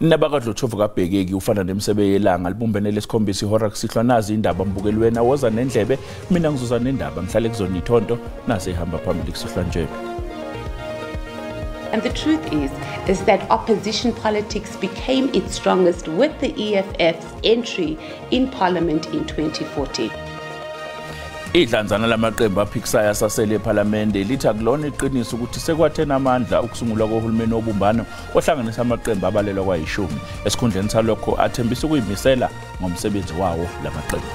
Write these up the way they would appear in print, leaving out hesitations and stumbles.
Nabakadlothovu kabhekeki ufana nemsebe yelanga libumbene lesikhombisa ihora kusihlwa nazi indaba mbukeli wena woza nendlebe mina ngizoza nendaba ngihlale kuzona ithonto nase ihamba phambili kusihlwa nje. And the truth is that opposition politics became its strongest with the EFF's entry in parliament in 2014. Idlanzana lamaqembu aphikisayo asasele ePhalamende lithi akulona iqiniso ukuthi sekwathena amandla ukusungulwa kohulumeni obumbano ohlanganisa amaqembu abalelwa kwayishumi. Esikhundleni salokho athembisa ukuyimisela ngomsebenzi wawo lamaqembu.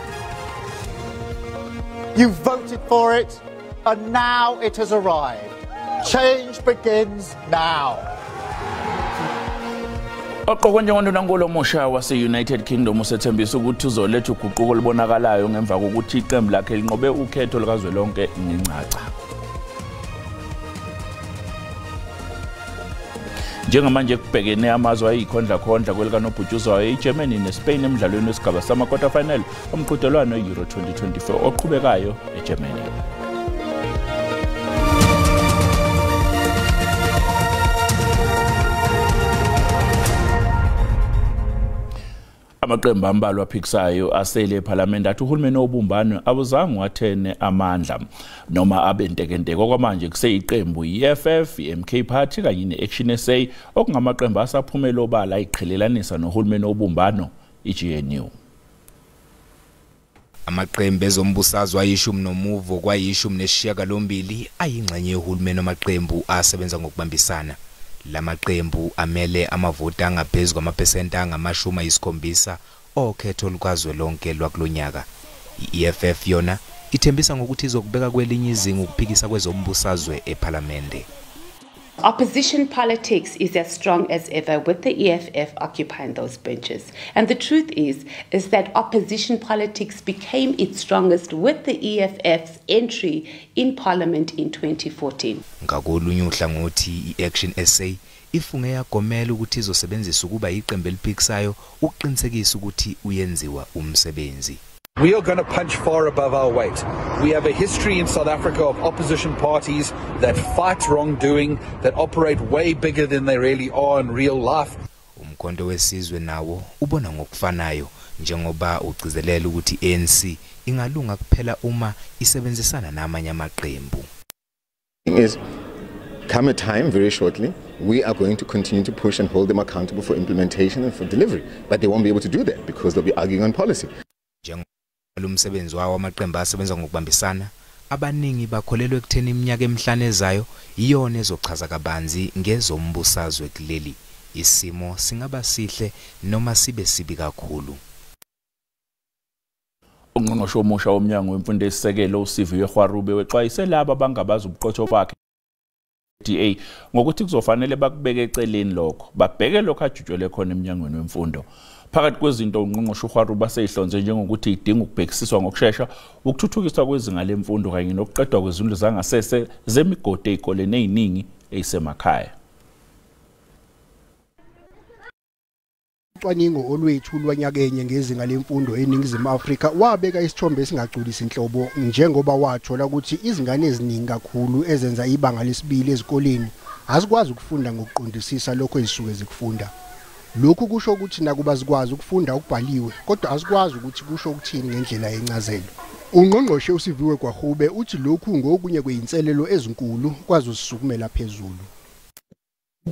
You voted for it and now it has arrived. Change begins now. Oqokwe njengondunankulu omusha wase-United Kingdom usethembisa ukuthi uzoletha uguquko olubonakalayo ngemva kokuthi iqembu lakhe linqobe ukhetho lukazwelonke ngencaca. Njengamanje kubhekene amazwe ayikhondlakhondla kwelikanobhutshuzwayo iGermany neSpain emdlalweni wesigaba sama-quarter final omqhudelwano we-Euro 2024 oqhubekayo eGermany. Amaqembu ambalwa aphikisayo asele ePhalamende athi uhulumeni obumbano awuzange wathene amandla noma abentekenteke. Okwamanje kuseyiqembu i-EFF, i-MK Party kanye ne-Action SA okungamaqembu asaphumela obala ayiqhelelanisa nohulumeni obumbano i-GNU. Amaqembu ezombusazwe ayishumi nomuvo kwayishumi nesishiyagalombili ayingxenye yohulumeni wamaqembu asebenza ngokubambisana. Lamaqembu amele amavoti angaphezu kwamaphesenti angama-70 okhetho lukazwelonke lwakulonyaka. I-EFF yona ithembisa ngokuthi izokubeka kwelinye izinga ukuphikisa kwezombusazwe ePhalamende. Opposition politics is as strong as ever with the EFF occupying those benches. And the truth is that opposition politics became its strongest with the EFF's entry in parliament in 2014. Ngakolunye uhlangothi i-Action SA ifunge yagomela ukuthi izosebenzisa ukuba iqembu eliphikisayo ukuqinisekisa ukuthi uyenziwa umsebenzi. We are going to punch far above our weight. We have a history in South Africa of opposition parties that fight wrongdoing, that operate way bigger than they really are in real life. Umkhonto wesizwe nawo ubona ngokufanayo njengoba ugcizelela ukuthi ANC ingalunga kuphela uma isebenzisana namanye amaqembu. Is come a time very shortly we are going to continue to push and hold them accountable for implementation and for delivery, but they won't be able to do that because they'll be arguing on policy. Umsebenzi wawo amaqembu asebenza ngokubambisana abaningi bakholelwa ekutheni iminyaka emihlanu ezayo iyona ezochaza kabanzi ngezombusazwe kuleli. Isimo singaba sihle noma sibe sibi kakhulu. Ungqongqoshe omusha womnyango wemfundo esisekelo uSiviwe Gwarube wexwayise laba abangabazi ubuqotho bakhe DA ngokuthi kuzofanele bakubeke eceleni lokho babheke lokho ajutshwele khona emnyangweni wemfundo. Phakathi kwezinto ungqongqoshe uGwarube aseyihlonze njengokuthi idinga ukubhekisiswa ngokushesha ukuthuthukiswa kwezinga lemfundo kanye nokuqedwa kwezindlu zangasese zemigodi ezikoleni eziningi ezisemakhaya. Ucwaningo olwethu lwanyakenye ngezinga lemfundo eNingizimu Afrika wabeka isithombe esingagculisi inhlobo njengoba wathola ukuthi izingane eziningi kakhulu ezenza ibanga lesibili ezikoleni azikwazi ukufunda ngokuqondisisa lokho ezisuke zikufunda. Lokhu kusho ukuthi nakuba zikwazi ukufunda okubhaliwe kodwa azikwazi ukuthi kusho ukuthini ngendlela yencazelo. Ungqongqoshe uSiviwe Gwarube uthi lokhu ngokunye kweyinselelo ezinkulu kwazosisukumela phezulu.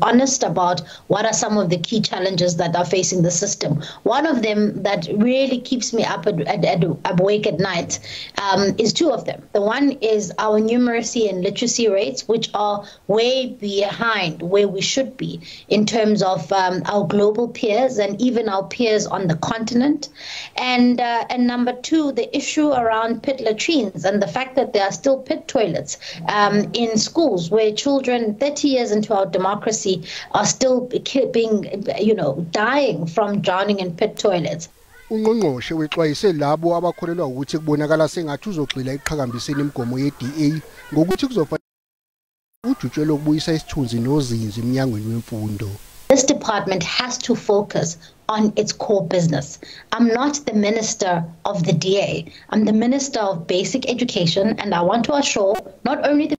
Honest about what are some of the key challenges that are facing the system. One of them that really keeps me up awake at night is two of them. The one is our numeracy and literacy rates, which are way behind where we should be in terms of our global peers and even our peers on the continent. And number two, the issue around pit latrines and the fact that there are still pit toilets in schools where children 30 years into our democracy are still being, dying from drowning in pit toilets. Ungqongqoshe wexwayise labo abakholelwa ukuthi kubonakala sengathi uzogxila eqhakambiseni imigomo ye-DA ngokuthi kuzofanele ujutshwe ukubuyisa isithunzi nozinzo emnyangweni wemfundo. This department has to focus on its core business. I'm not the minister of the DA. I'm the minister of basic education, and I want to assure not only the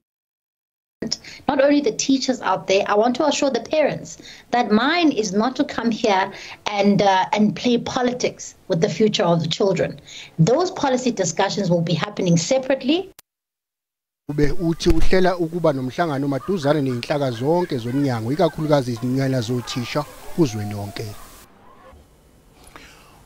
not only the teachers out there, I want to assure the parents that mine is not to come here and play politics with the future of the children. Those policy discussions will be happening separately. Ube uthi uhlela ukuba nomhlangano maduzane nezinhlaka zonke zomnyango ikakhulukazi izinyunyana zothisha kuzwelonke.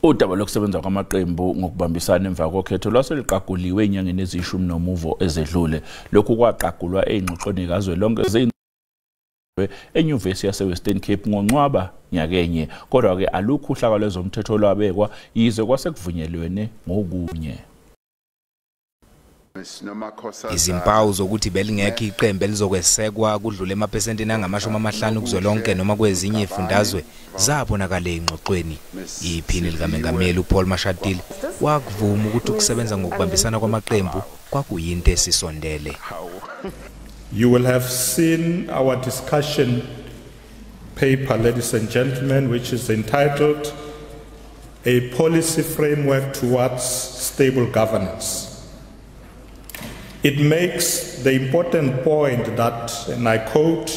Udaba lokusebenza kwamaqembu ngokubambisana emva kokhetho lwaseliqaguliwe enyangeni ezishumi nomuvo ezedlule. Lokhu kwaqagulwa engxoxweni kazwelonke enyuvesi yase-Western Cape ngoNcwaba nyakenye, kodwa-ke alukho uhlaka lwezomthetho lwabekwa yize kwasekuvunyelwene ngokunye. Izimpawu zokuthi belingekho iqembu elizokwesekwa kudlule emaphesentini angama-50 kuzwelonke noma kwezinye izifundazwe zabonakala engxoxweni. Iphini likamengameli uPaul Mashatile wakuvuma ukuthi ukusebenza ngokubambisana kwamaqembu kwakuyinto esisondele. You will have seen our discussion paper, ladies and gentlemen, which is entitled A Policy Framework Towards Stable Governance. It makes the important point that, and I quote,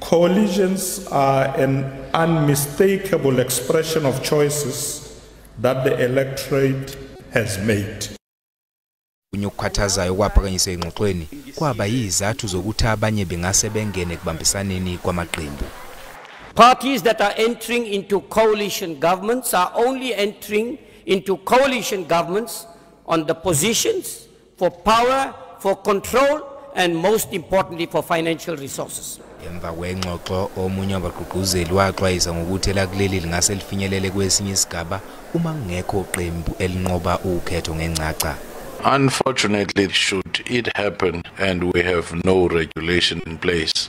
coalitions are an unmistakable expression of choices that the electorate has made. Ukukhathazayo kwaphakanyiswa engxoxweni kwaba yizathu zokuthi abanye bengase bengene ekubambisaneni kwamaqembu. Parties that are entering into coalition governments are only entering into coalition governments on the positions for power, for control, and most importantly for financial resources. Emva kwengxoxo omunye wabagqugquzeli waxwayisa ngokuthi elakuleli lingase lifinyelele kwesinye isigaba uma kungekho qembu elinqoba ukhetho ngencaca. Unfortunately, should it happen and we have no regulation in place,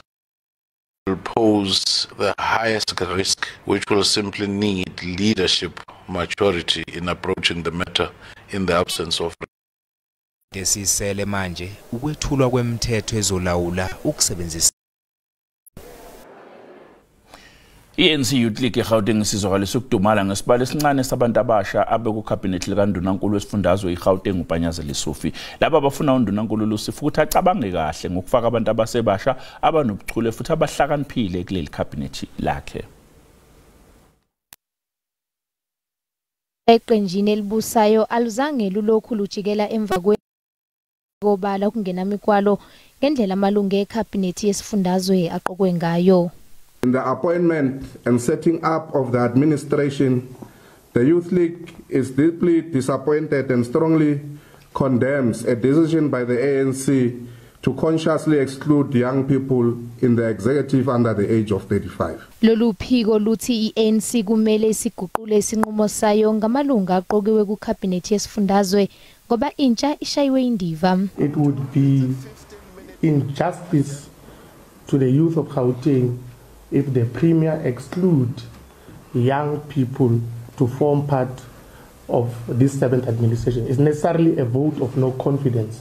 it will pose the highest risk, which will simply need leadership maturity in approaching the matter in the absence of. Esisele manje ukwethulwa kwemithetho ezolawula ukusebenzisa. I-ANC Youth League eGauteng isizwakalisa ukudumala ngesibalo esincane sabantu abasha abekukhabhinethi likaNdunankulu wesifundazwe iGauteng uPanyaza Lesufi. Laba bafuna uNdunankulu Lesufi ukuthi acabange kahle ngokufaka abantu abasebasha abanobuchule futhi abahlakaniphile kuleli khabhinethi lakhe. Eqenjini elibusayo aluzange lulokhu lujikela emva kobala kungenamikwalo ngendlela amalungu ekhabhinethi yesifundazwe aqokwe ngayo. In the appointment and setting up of the administration, the Youth League is deeply disappointed and strongly condemns a decision by the ANC to consciously exclude young people in the executive under the age of 35. Lolu phiko luthi i-ANC kumele isiguqule isinqumo sayo ngamalungu aqokiwe kukhabhinethi yesifundazwe ngoba intsha ishayiwe indiva. It would be injustice to the youth of Gauteng if the Premier exclude young people to form part of this 7th administration. It's necessarily a vote of no confidence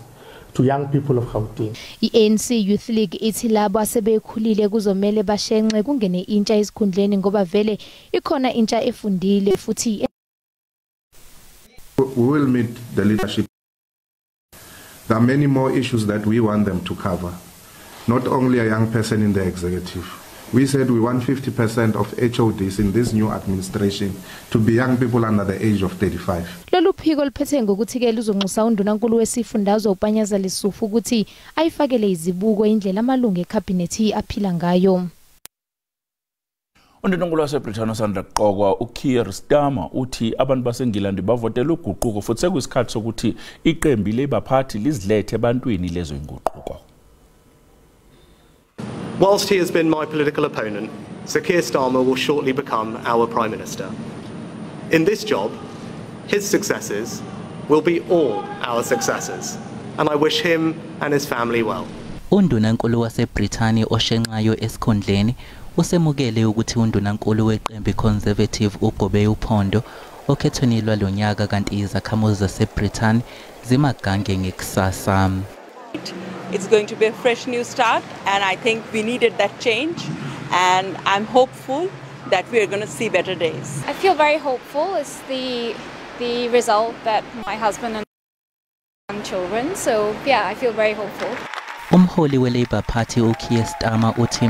to young people of Gauteng. I-ANC Youth League ithi labo asebekhulile kuzomele bashenxe kungene intsha esikhundleni ngoba vele ikhona intsha efundile futhi. We will meet the leadership. There are many more issues that we want them to cover. Not only a young person in the executive. We said we want 50% of HODs in this new administration to be young people under the age of 35. Lolu phiko liphethe ngokuthi ke luzonxusa uNdunankulu wesifundazwe uPanyaza Lesufi ukuthi ayifakele izibuko indlela amalungu ekhabhinethi aphila ngayo. Undunankulu waseBrithani osanda kuqokwa uKeir Starmer uthi abantu baseNgilandi bavotela uguquko futhi sekuyisikhathi sokuthi iqembu iLabour Party lizilethe ebantwini lezo inguquko. Whilst he has been my political opponent, Sir Keir Starmer will shortly become our Prime Minister. In this job, his successes will be all our successes, and I wish him and his family well. Undunankulu waseBrithani oshenxayo esikhundleni usemukele ukuthi undunankulu weqembu iConservative ugobe uphondo okhethweni lwalonyaka kanti izakhamuzi zaseBrithani zimagange ngekusasa. It's going to be a fresh new start, and I think we needed that change, and I'm hopeful that we are going to see better days. I feel very hopeful. It's the result that my husband and children, so yeah, I feel very hopeful. Umholi we-Labour Party uKeir Starmer uthi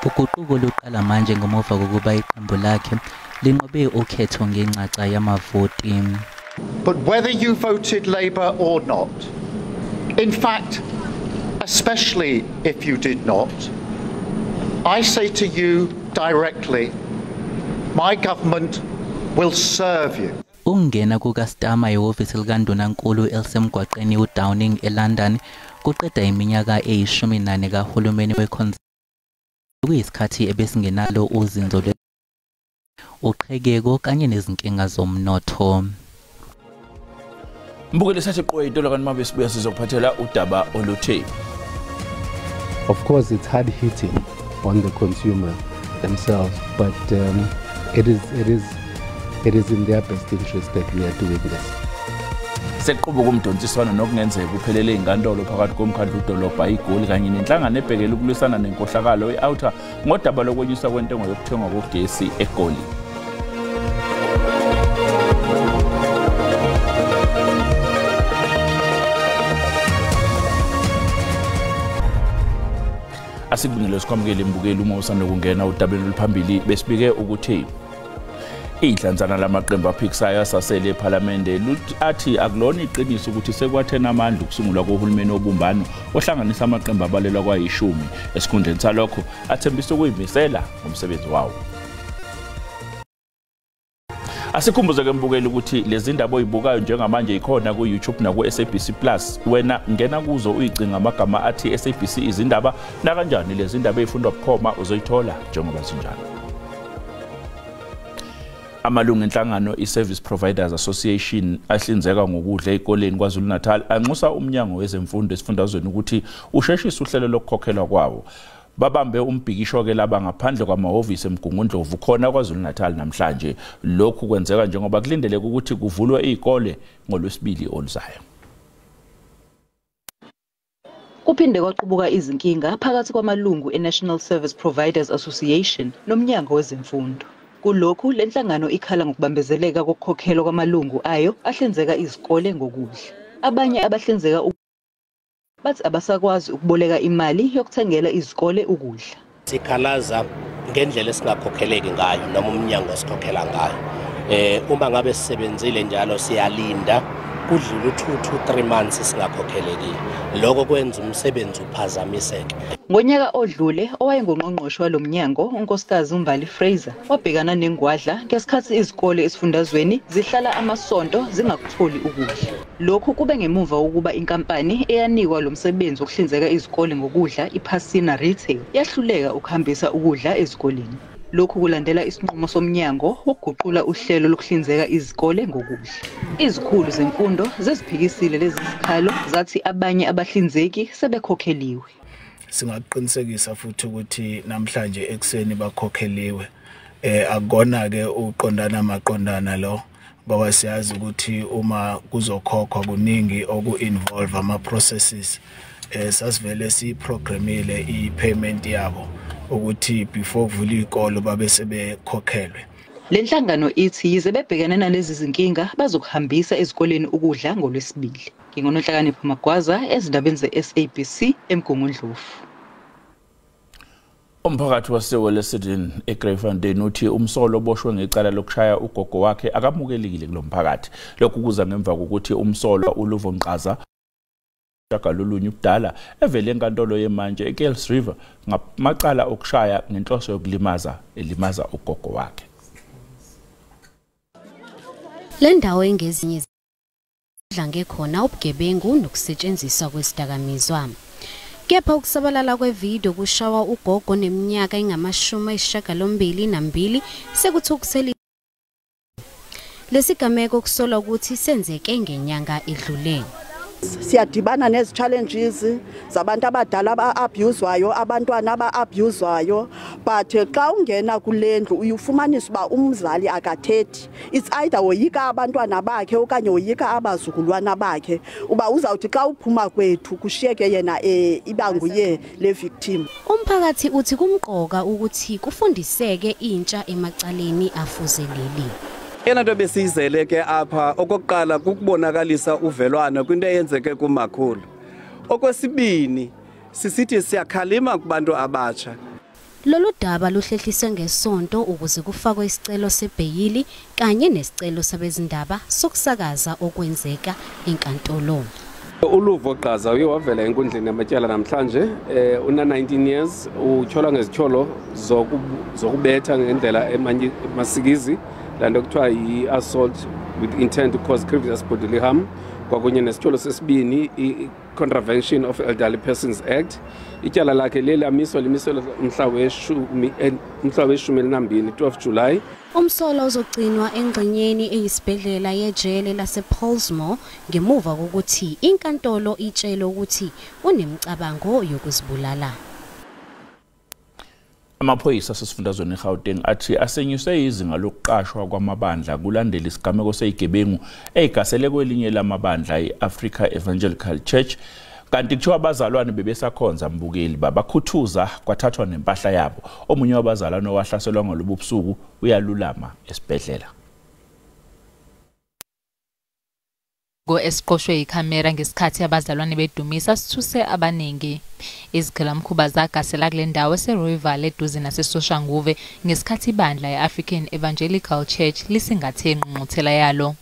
uguquko luqala manje ngemuva kokuba iqembu lakhe linqobe ukhetho ngencaca yamavoti. But whether you voted Labour or not, in fact, especially if you did not, I say to you directly, my government will serve you. Ukungena kukaStarmer ehhovisi likaNdunankulu elisemgwaqeni uDowning eLondon kuqeda iminyaka eyi-14 kahulumeni we-Conservative, kuyisikhathi ebesingenalo uzinzo uqhekeko kanye nezinkinga zomnotho. Mbukeli sathi qoyitolo kanti mabe sibuya sizokuphathela udaba oluthe. Of course it's hard hitting on the consumer themselves, but it is in their best interest that we are doing this. Seqhubuka umdonsiswano nokungenzeka uphelele inkantolo phakathi komkhandlu dolobha iGoli kanye nenhlangano ebhekele ukulwisana nenkohlakalo iOuter ngodaba lokwenyuswa kwentengo yokuthengwa kogesi eGoli. Asikubingelele sikwamukele imbukeli uma usanda kungena udabeni oluphambili besibike ukuthi ihlanzana lamaqembu aphikisayo asasele ePhalamende athi akulona iqiniso ukuthi sekwathena amandla ukusungulwa kohulumeni obumbano ohlanganisa amaqembu abalelwa kwayishumi. Esikhundleni salokho athembisa ukuyimisela ngomsebenzi wawo. Asikhumbuze ke mbukeli ukuthi lezi ndaba oyibukayo njengamanje ikhona ku YouTube na ku SABC Plus. Wena ngena kuzo uyicinga amagama athi SABC izindaba na kanjani lezi ndaba ezifundwa bukhoma uzoyithola njengoba zinjalo. Amalungu enhlangano i-Service Providers Association ahlinzeka ngokudla ezikoleni KwaZulu-Natal anxusa umnyango wezemfundo esifundazweni ukuthi usheshise uhlelo lokukhokhelwa kwawo. Babambe umbhikisho ke laba ngaphandle kwamahhovisi eMgungundlovu khona KwaZulu-Natal namhlanje. Lokhu kwenzeka njengoba kulindeleke ukuthi kuvulwe izikole ngolwesibili oluzayo. Kuphinde kwaqubuka izinkinga phakathi kwamalungu e-National Service Providers Association nomnyango wezemfundo. Kulokhu lenhlangano ikhala ngokubambezeleka kokukhokhelwa kwamalungu ayo ahlinzeka izikole ngokudla. Abanye abahlinzeka bathi abasakwazi ukuboleka imali yokuthengela izikole ukudla. Sikhalaza ngendlela esingakhokheleki ngayo noma umnyango osikhokhela ngayo. Uma ngabe sisebenzile njalo siyalinda kudlula 2 to 3 months singakhokhelekile. Lokho kwenza umsebenzi uphazamiseke. Ngonyaka odlule owayengungqongqoshe walomnyango uNkosikazi uMbali Fraser wabhekana nengwadla ngesikhathi izikole esifundazweni zihlala amasonto zingakutholi ukudla. Lokhu kube ngemuva kokuba inkampani eyanikwa lo msebenzi wokuhlinzeka izikole ngokudla iPhasina Retail yahluleka ukuhambisa ukudla ezikoleni. Lokhu kulandela isinqumo somnyango wokuguqula uhlelo lokuhlinzeka izikole ngokudla. Izikhulu zemfundo zeziphikisile lezi zikhalo zathi abanye abahlinzeki sebekhokheliwe. Singaqinisekisa futhi ukuthi namhlanje ekuseni bakhokheliwe. Akukona ke uqondana maqondana lo, ngoba siyazi ukuthi uma kuzokhokhwa kuningi oku-involve ama-processes. Sasivele siprogramile i-payment yabo ukuthi before kuvula izikolo babe sebekhokhelwe. Le nhlangano ithi yize bebhekene nalezi zinkinga bazokuhambisa ezikoleni ukudla ngolwesibili. NginguNonhlakanipho Magwaza ezindabeni ze-SABC eMgungundlovu. Umphakathi waseWelliston eGreyfontein uthi umsolwa oboshwe ngecala lokushaya ugogo wakhe akamukelekile kulomphakathi. Lokhu kuza ngemva kokuthi umsolwa uLuvo Mqaza galolunye ubudala evele enkantolo yemanje eKells River ngamacala okushaya ngenhloso yokulimaza elimaza ugogo wakhe. Le ndawo engezinye idlange khona ubugebengu nokusetshenziswa kwesidakamizwa. Kepha ukusabalala kwevideo kushawa ugogo neminyaka engama-82 sekuthukuthele. Lesigameko kusolwa ukuthi senzeke ngenyanga edlule. Siyadibana nezi challenges zabantu abadala aba-abuzwayo, abantwana aba-abuzwayo, but xa ungena kule ndlu uyifumanisa uba umzali akathethi. It's either woyika abantwana bakhe okanye woyika abazukulwana bakhe, uba uzawuthi xa uphuma kwethu kushiyeke yena iba nguye le victim. Umphakathi uthi kumqoka ukuthi kufundiseke intsha emacaleni afuze leli. Eyona nto besiyizele ke apha okokuqala kukubonakalisa uvelwano kwinto eyenzeke kumakhulu. Okwesibini Sisithi siyakhalima kubantu abatsha. Lolu daba luhlehliswe ngesonto ukuze kufakwe isicelo sebheyili kanye nesicelo sabezindaba sokusakaza okwenzeka enkantolo. Uluvo Gqaza uye wavela enkundleni yamatyala namhlanje, una 19 years, utyholwa ngezityholo zokubetha ngendlela emasikizi, laa nto kuthiwa yi-assault with intent to cause grievous bodily harm, kwakunye nesityholo sesibini i-Contravention of Elderly Persons Act. Ityala lakhe liye lamiswa limiselwa mhla we-12, 12 July. Umsolwa uzogcinwa engxenyeni eyisibhedlela yejele lasePollsmoor ngemuva kokuthi inkantolo itshele ukuthi unemicabango yokuzibulala. Amaphoyisa asesifundazweni eGauteng athi asenyuse izinga lokuqashwa kwamabandla kulandela isigameko seyigebengu eyigasele kwelinye lamabandla i-Africa Evangelical Church. Kanti kuthiwa abazalwane bebesakhonza mbukeli babakhuthuza kwathathwa nempahla yabo. Omunye wabazalwane owahlaselwa ngalobu busuku uyalulama esibhedlela. Esiqoshwe ikhamera ngesikhathi abazalwane bedumisa sithuse abaningi. Izigilamkhuba zagasela kule ndawo eseRoyal eduze naseSoshanguve ngesikhathi ibandla ye-African Evangelical Church lisingathe ingqungquthela yalo.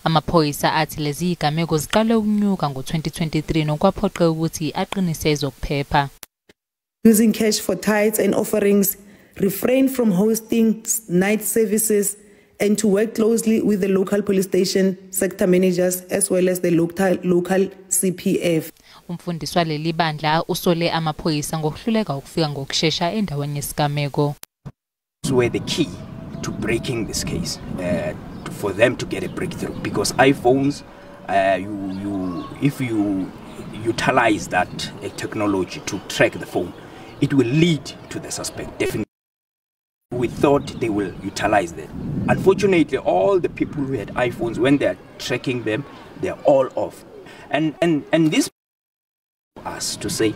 Amaphoyisa athi lezi zigameko ziqale ukunyuka ngo-2023 nokwaphoqe ukuthi aqinise ezokuphepha. Using cash for tithes and offerings, refrain from hosting night services, and to work closely with the local police station sector managers as well as the local CPF. Umfundisi waleli bandla usole amaphoyisa ngokuhluleka ukufika ngokushesha endaweni yesigameko. Were the key to breaking this case, for them to get a breakthrough, because iPhones, if you utilize that technology to track the phone, it will lead to the suspect, definitely. We thought they will utilize that. Unfortunately, all the people who had iPhones, when they are tracking them, they're all off. And this us to say,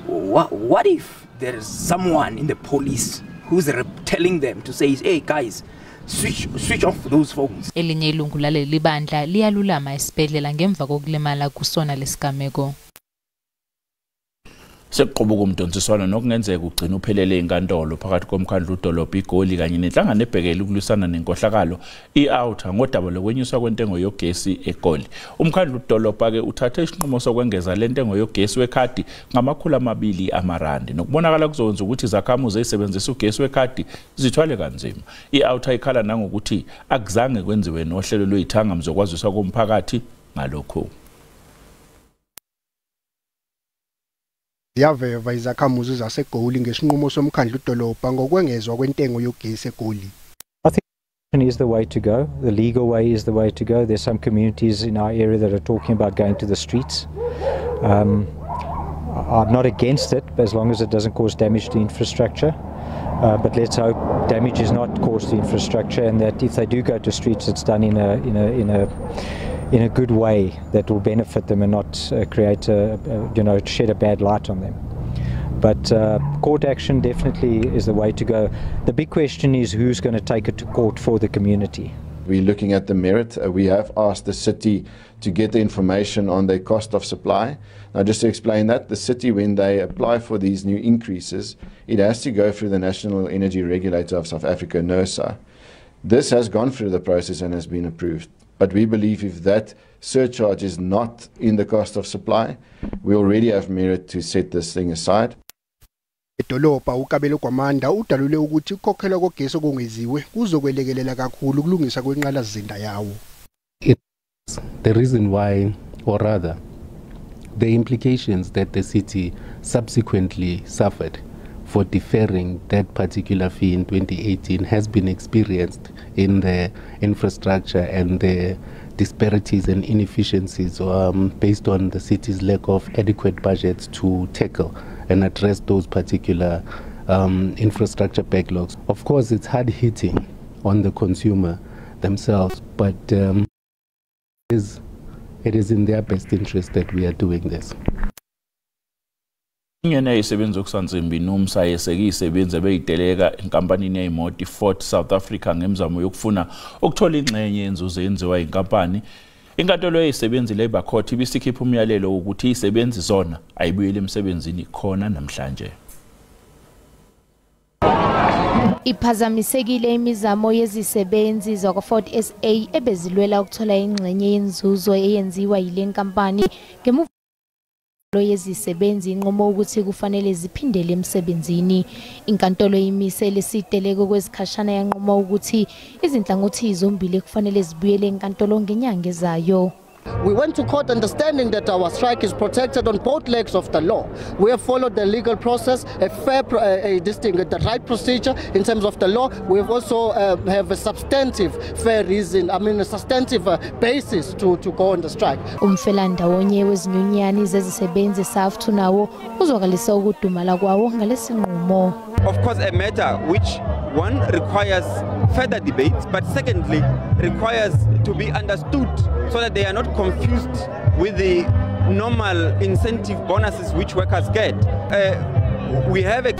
what if there is someone in the police who's telling them to say, hey guys, switch off those phones. Elinye ilungu laleli bandla liyalulama esibhedlela ngemva kokulimala kusona lesigameko. Sekuqubuka umdonsiswano nokungenzeka ugcina uphelele inkantolo phakathi komkhandlu udolobha iGoli kanye nenhlangano ebhekele ukulwisana nenkohlakalo i-OUTA ngodaba lokwenyuswa kwentengo yogesi eGoli. Umkhandlu udolobha ke uthathe isinqumo sokwengeza le ntengo yogesi wekhadi ngama-200 amarandi nokubonakala kuzokwenza ukuthi izakhamuzi ezisebenzisa ugesi wekhadi zithwale kanzima. I-OUTA ikhala nangokuthi akuzange kwenziwe nohlelo lwezithangami zokwaziswa komphakathi ngalokho. Ziyaveva izakhamuzi zaseGoli ngesinqumo somkhandlu udolobha ngokwengezwa kwentengo yogesi eGoli. I think is the way to go. The legal way is the way to go. There's some communities in our area that are talking about going to the streets. I'm not against it, as long as it doesn't cause damage to infrastructure. But let's hope damage is not caused to infrastructure, and that if they do go to streets, it's done in a good way that will benefit them and not create shed a bad light on them. But court action definitely is the way to go. The big question is who's going to take it to court for the community. We're looking at the merit. We have asked the city to get the information on their cost of supply. Now, just to explain that, the city, when they apply for these new increases, it has to go through the National Energy Regulator of South Africa, NERSA. This has gone through the process and has been approved. But we believe if that surcharge is not in the cost of supply, we already have merit to set this thing aside. Edolobha uKabelo Gwamanda udalule ukuthi ukukhokhelwa kogesi okungeziwe kuzokwelekelela kakhulu ukulungisa kwenqalasizinda yawo. It's the reason why, or rather, the implications that the city subsequently suffered for deferring that particular fee in 2018 has been experienced in the infrastructure and the disparities and inefficiencies based on the city's lack of adequate budgets to tackle and address those particular infrastructure backlogs. Of course, it's hard hitting on the consumer themselves, but it is in their best interest that we are doing this. Inyunyana yezisebenzi okusansimbi NUMSA yeseke izisebenzi ebeyiteleka enkampanini yezimoto iFord South Africa ngemizamo yokufuna ukuthola ingxenye yenzuzo eyenziwa inkampani Inkantolo yezisebenzi Labour Court ibisikhipha umyalelo wokuthi izisebenzi zona ayibuyele emsebenzini khona namhlanje. Iphazamisekile imizamo yezisebenzi zakwa-Ford SA ebezilwela ukuthola ingxenye yenzuzo eyenziwa yile nkampani ngemuva yezisebenzi inqumo ukuthi kufanele ziphindele emsebenzini. Inkantolo imise lesiteleko kwesikhashana yanquma ukuthi izinhlangothi zombili kufanele zibuyele enkantolo ngenyanga ezayo. We went to court understanding that our strike is protected on both legs of the law. We have followed the legal process, a fair, the right procedure in terms of the law. We have also have a substantive fair reason, a substantive basis to go on the strike. Umfelandawonye wezinyunyani zezisebenzi SAFTU nawo uzwakalisa ukudumala kwawo ngalesinqumo. Of course, a matter which one requires further debate, but secondly requires to be understood so that they are not confused with the normal incentive bonuses which workers get. We have the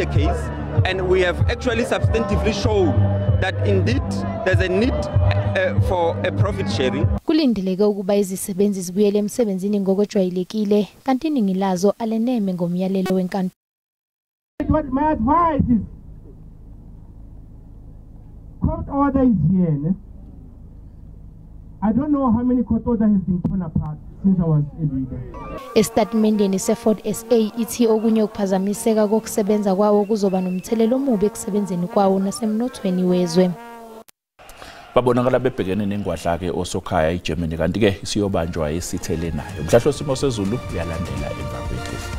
case, and we have actually substantively shown that indeed there's a need for a profit sharing. Kulindeleke ukuba izisebenzi zibuyele emsebenzini ngokwejwayelekile, kanti iningi lazo aleneme ngomyalelo wenkantolo. What my advice is, court order is here. Ne? I don't know how many court orders have been torn apart since I was a leader. Estatimendeni seFord SA ithi okunye ukuphazamiseka kokusebenza kwawo kuzoba nomthelelo omubi ekusebenzeni kwawo nasemnothweni wezwe. Babonakala bebhekene nengwadla ke osokhaya iGermany, kanti ke isiyobanjwa esithele nayo. Umhlahlo simo sezulu uyalandela emva kwekhefu.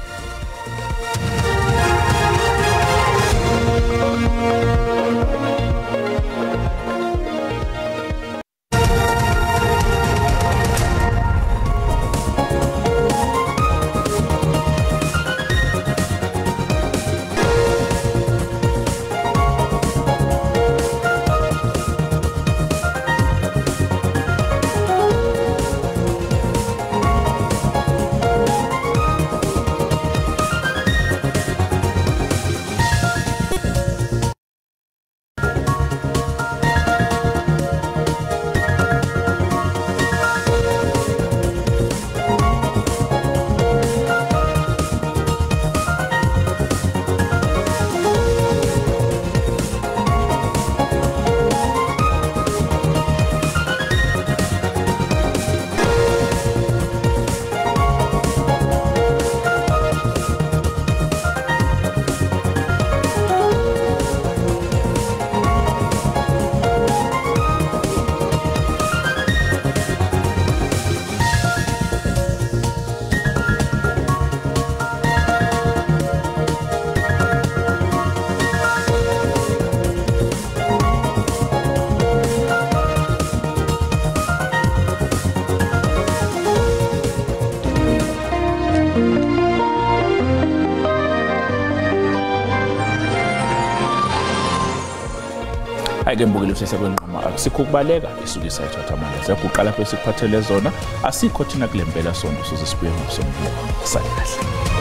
Ake mbukele usesekwenqama akusikho ukubaleka isuke isayithatha amandla siyaguqa lapho esikuphathele zona asikho thina kule mpela sonto soze sibuye ngomsombuluko. Sale kahle.